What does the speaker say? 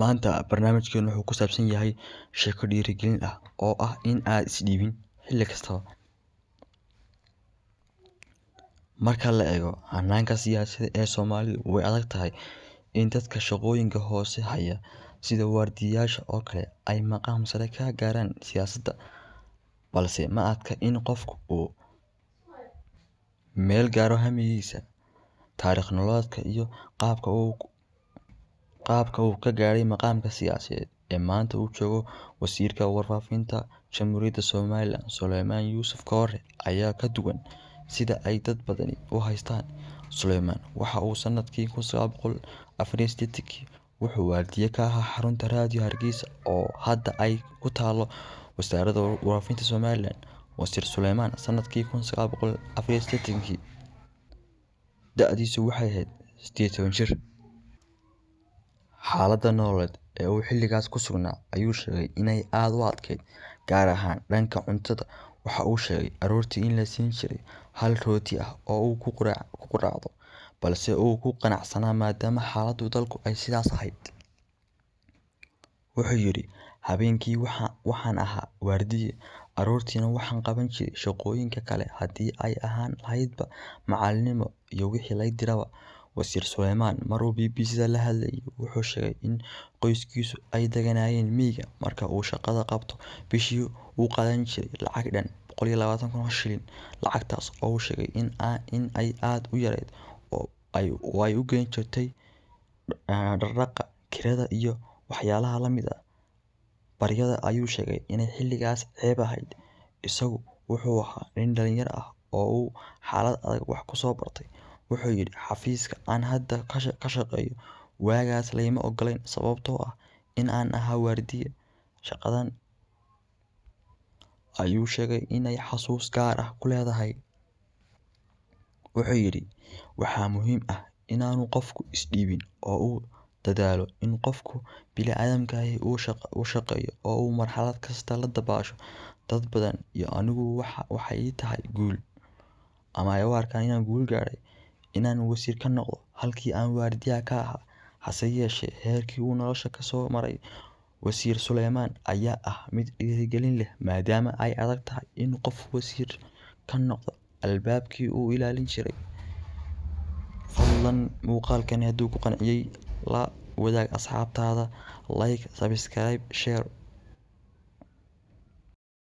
Maanta barnaamijkeenu wuxuu ku saabsan yahay sheeko dhiirigelin ah oo ah in aad isdhiibin xilli kastaba. Marka la eego hannaanka siyaasadeed ee Soomaalidu, way adag tahay in dadka shaqooyinka hoose haya sida waardiyayaasha oo kale ay maqaam sare ka gaaraan siyaasadda. Balse ma adka in qofku uu meel gaaro hamigiisa. Taariikh nololeedka iyo qaabka uu ku gaadhay maqaamka siyaasadeed ee maanta uu joogo Wasiirka Warfaafinta Jamhuuriyadda Somalilan Sulaymaan Yuusuf Koore ayaa ka duwan sida ay dad badani u haystaan. Sulaymaan waxa uu sanadkii 1984 wuxuu waardiye ka ahaa xarunta Raadiyo Hargeysa oo hadda ay ku taallo Wasaaradda Warfaafinta Somalilan. Wasiir Sulaymaan sanadkii 1984 da'diisu waxay ahayd 18 jir. Xaaladda nololeed ee uu xilligaas ku sugnaa ayuu sheegay inay aad u adkayd, gaar ahaan dhanka cuntada. Waxa uu sheegay aroortii in la siin jiray hal rooti ah oo uu ku quraacdo, balse uu ku qanacsanaa maadaama xaaladda dalku ay sidaas ahayd. Wuxuu yidhi, habeenkii waxaan ahaa waardiye, aroortiina waxaan qaban jiray shaqooyinka kale haddii ay ahaan lahaydba macallinimo iyo wixii la diraba. Wasiir Sulaymaan mar uu BBC la hadlayay wuxuu sheegay in qoyskiisu ay deganaayeen miyiga. Marka uu shaqada qabto bishii uu qaadan jiray lacag dhan 120,000 oo shilin. Lacagtaas oo uu sheegay in ay aad u yarayd oo ay u goyn jirtay dhardhaqa, kirada iyo waxyaalaha la mid ah. Baryada ayuu sheegay inay xilligaas ceeb ahayd. Isagu wuxuu ahaa nin dhalinyaro ah oo uu xaalad adag wax ku soo bartay. Wuxuu yidhi, xafiiska aan hadda ka shaqeeyo waagaas layma oggolayn sababtoo ah in aan ahaa waardiye. Shaqadan ayuu sheegay inay xasuus gaar ah ku leedahay. Wuxuu yidhi, waxaa muhiim ah inaanu qofku isdhiibin oo uu dadaalo, in qofku bini'aadamka ahi uu shaqeeyo oo uu marxalad kasta la dabaasho. Dad badan iyo anigu waxay ii tahay guul ama ay u arkaan inaan guul gaadhay inaan wasiir ka noqdo halkii aan waardiyaha ka ahaa. Hase yeeshee heerkii uu nolosha ka soo maray Wasiir Sulaymaan ayaa ah mid dhiirigelin leh, maadaama ay adag tahay in qof wasiir ka noqdo albaabkii uu ilaalin jiray. Fadlan muuqaalkani hadduu ku qanciyay, la wadaag asxaabtaada, like, subscribe, share.